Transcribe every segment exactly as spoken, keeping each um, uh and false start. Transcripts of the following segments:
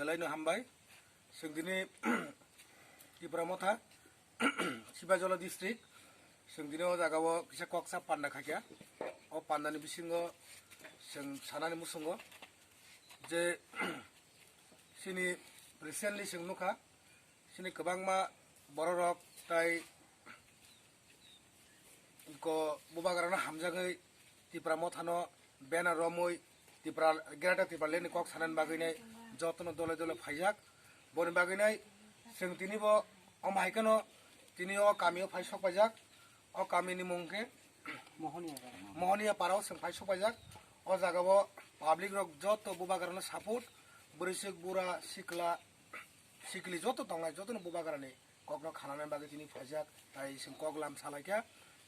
Belai no hambai. Chwng tini Tipra Motha, Sipaijala district. Chwng tini o jaga o kisa koksa panda khaikha. O panda ni bisingo chwng sanani muchungo je chini recently chwng nukha, chini kwbangma bororok tai ko bubagrano hamjagwi Tipra Mothano banner romwi Tipra, Greater Tipraland ni kok sanani bagwi nai jotono dole dole phaijak. Boni bagwi nai chwng tini bo omo hai kheno tini o kami o phai sok paijak. O kami ni mung khe Mohoniya para o chwng phai sok paijak. O jaga o public rok joto bubagrano support, bwrwisuk bura sikla sikli joto tongnai jotono bubagrani kokno khanani bagwi tini phaijak, tai chwng kok lam salaikha.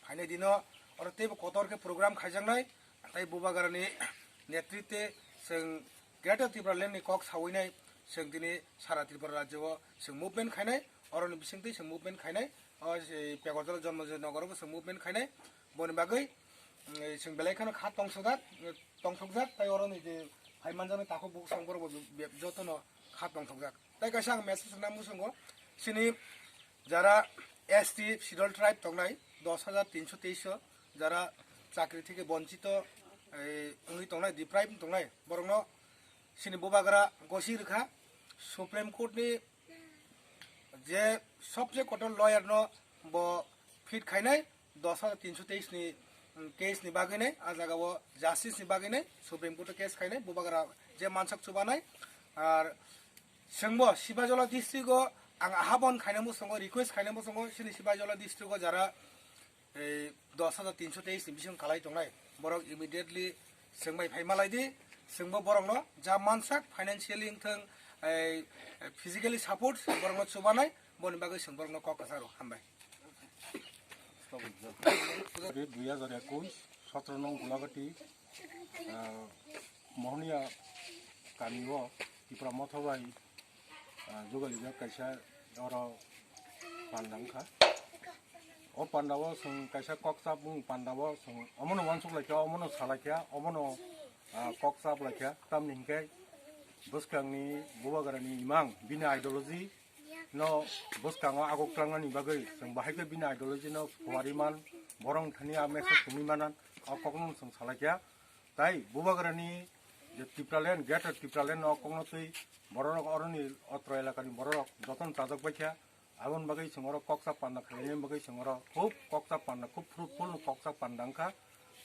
Phainai dino oro teibo kotor khe program khaijaknai, tai bubagrani netritwe chwng Greater Tipraland ni kok sawinai, chwng tini sara Tripura rajyo o chwng movement khainai, oroni bisingtwi chwng movement khainai, o Pegorjala Jonmojoy Nogor o bo chwng movement khainai. Boni bagwi, mm, chwng belai kheno kha tongsokjak, tongsokjak, tai oroni je phai manjaknai takhuk bukhuk chwng borok bo be-, jotono kha tongsokjak. Tai kaisa ang message rwna muchungo, chini jara S T Scheduled Tribe tongnai, dos hajar tinso teis o, jara chakri theke bonchito, ei, wngwi tongnai, deprived tongnai, borokno chini bubagra gosi rwkha, Supreme Court ni je sobse kotor lawyer no bo fit khainai, dos hajar tinso teis ni, mm, case ni bagwi nai, a jaga o justice ni bagwi nai Supreme Court o case khainai, bubagra je mansak chubanai. Ar chwngbo Sipaijala district o ang ahabon khainai muchungo, request khainai muchungo, chini Sipaijala district o jara ei dos hajar tinso teis ni bising kalai tongnai, borok immediately chwng bai phai malai di, chwngbo borokno ja mansak financially wngthang, ei physically support borokno chubanai, boni bagwi chwng borokno kok kwcharo hambai. Dui hajar ekush, sotro nong Gulagati, ah, Mohoniya kami o Tipra Motha bai, ah, jugalijak kaisa oro panda wngkha. O panda o chwng kaisa kok chapmung panda o chwng omono uansuk laikha, omono salaikha, omono, ah, kok chap laikha. Tamni hinkhe bwskangni bubagrani imang bini ideology no bwskango aguk tlangnani bagwi chwng bahai khe bini ideology no phuari man, borok thani a message tongwi manan, o kokno chwng salaikha. Tai bubagrani je Tipraland, Greater Tipraland no kokno twi bororok oroni otro elakani bororok jotono chajak baikha. Aboni bagwi chwng oro koksa panda khlainani bagwi chwng oro khub koksa panda, khub fruitful koksa panda wngkha.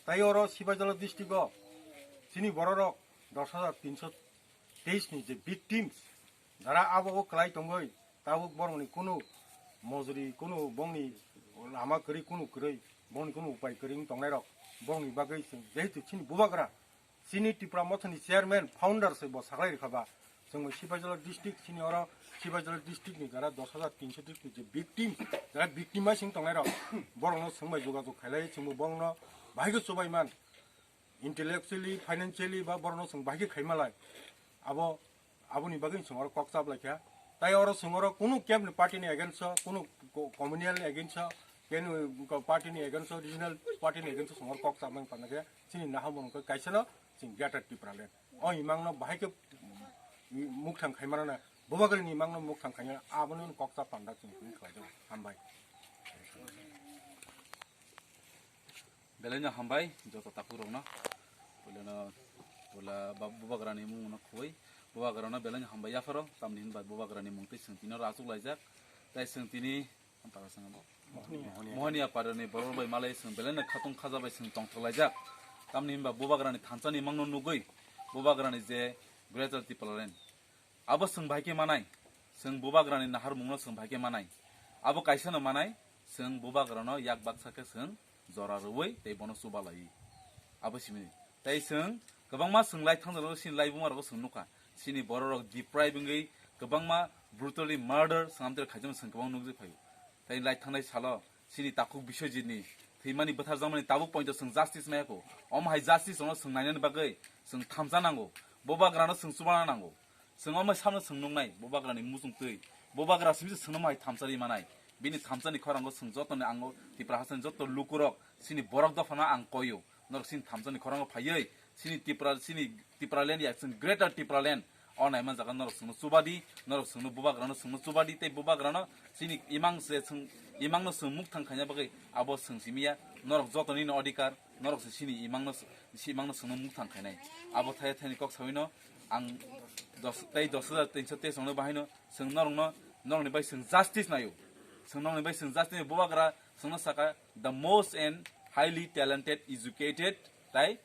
Tai oro Sipaijala district o chini bororok dos hajar tinso teis ni je victims, jara abo o kwlai tongwi, tabuk borokni kunu mojuri, kunu bongni lama kwrwi, kunu kwrwi, bongni kunu upai kwrwi wng tongnairok, bongni bagwi chwng jehetu chini bubagra, chini Tipra Mothani chairman, founder se bo saklai rwkha ba, chwng bai Sipaijala district, chini oro Sipaijala district ni jara dos hajar tinso district ni je victim, jara victim bai sing tongnairok, borokno chwng bai jogajog khailai, chwngbo bongno bahai khe chubai man. Intellectually, financially ba borokno chwng bahai khe khaimalai. Abo, aboni bagwi chwng oro kok chap laikha. Tai oro chwng oro kunu camp ni party ni against o, kunu co-, communal ni against o, kenu ko party ni against o, regional party ni against o chwng oro kok chap mang panda khe chini naha mung khe kaisa no chwng Greater Tipraland. O imang no bahai khe mukthang khaimana na, bubagra ni imang no mukthang khaimana, abono kok chap panda chwng khlai jago. Hambai. Belai no hambai joto takhuk rok no. Puila no, puila ba-, bubagra ni mung no khoi. Bubagra no belai no hambai yapharo. Tamni hinba bubagra ni mung tei chwng tini oro achuk laijak. Tai chwng tini, Mohoniya para ni borok bai malai chwng belai no khatung khaja bai chwng tongthok laijak. Tamni hinba bubagra ni thansa ni mung no nugwi, bubagra ni je Greater Tipraland. Abo chwng bahai khe manai, chwng bubagrani naharmungno chwng bahai khe manai. Abo kaisa no manai, chwng bubagrano yak baksa khe chwng jora rwui tei bono chuba laiwi. Abo simini. Tei chwng kwbangma chwng lai thangjak rw sini lai buma rwgo chwng nukha. Sini bororok deprive wngwi kwbangma brutally murder swnamtwi khaijak chwng kwbang nukjak phaio. Tei lai thangnai salo chini takhuk Biswajit ni thwimani bwtharjakmani tabuk poito chwng justice maya kho. Omo hai justice ono chwng nainani bagwi chwng thamsa nango. Bubagrano chwng chubana nango. Chwng omo samno chwng nuknai, bubagrani muchung twi. Bubagra simi se chwngno mai thamsa ri manai. Bini thamsani khorango chwng jotoni ango Tipra hasteni joto lukurok chini borok dophano ang koyo. Norok chini thamsani khorango phaiwi chini Tipra, chini Tipraland ya chwng Greater Tipraland. O naima jaga norok chwngno chubadi, norok chwngno bubagrano chwngno chubadi, tei bubagrano chini imang se chwng, imangno chwng mukthang khaina bagwi abo chwng simiya, norok jotonino odhikar, norok se chini imangno, si imangno chwngno mukthang khainai. Abo thaya thani kok sawino ang dos, tei dos hajar tinso teis rokno bahaino chwng norokno, norokni bai chwng justice naio. Chwng norokni bai chwng justice naio. Bubagra chwngno saka the most and highly talented, educated, tei,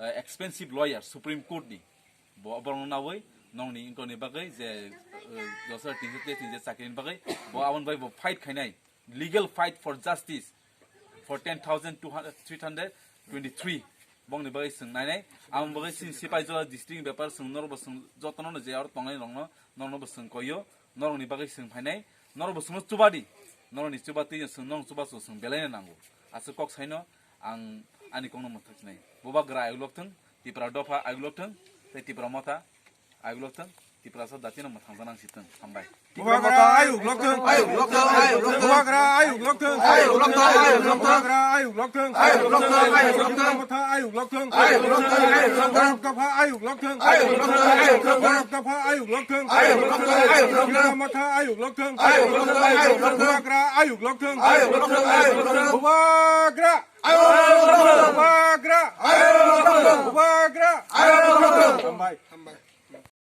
eh, expensive lawyer Supreme Court ni. Bo, borokno nawi nongni inkorni bagwi je, eh, dos hajar tinso teis ni je chakrini bagwi bo aboni bai bo fight khainai, legal fight for justice for ten thousand two hundred, three hundred twenty-three. Bongni bagwi chwng nainai, aboni bagwi chini Sipaijala district ni bepar chwng norokbo chwng jotono je aro tongnai rokno, norokno bo chwng koio, norokni bagwi chwng phainai, norokbo chwngno chubadi, norokni chubatwi chwng norok chubachu chwng belaino nango. Aswk kok saino ang ani kokno mwthaknai. Bubagra ayuk lokthwng, Tipra dopha ayuk lokthwng, tei Tipra motha ayuk lokthwng, Tiprasa datino mwthangjanang sitwng. Hambai. Bubagra ayuk lokthwng. Ayuk lokthwng, ayuk lokthwng. Bubagra ayuk lokthwng. Ayuk lokthwng, ayuk lokthwng. Bubagra ayuk lokthwng. Ayuk lokthwng, ayuk lokthwng. Motha ayuk lokthwng. Ayuk lokthwng, ayuk lokthwng. Borok dopha ayuk lokthwng. Ayuk lokthwng, ayuk lokthwng. Borok dopha ayuk lokthwng. Ayuk lokthwng, ayuk lokthwng. Motha ayuk lokthwng. Ayuk lokthwng, ayuk lokthwng. Bubagra ayuk lokthwng. Ayuk lokthwng, ayuk lokthwng. Bubagra. Ayuk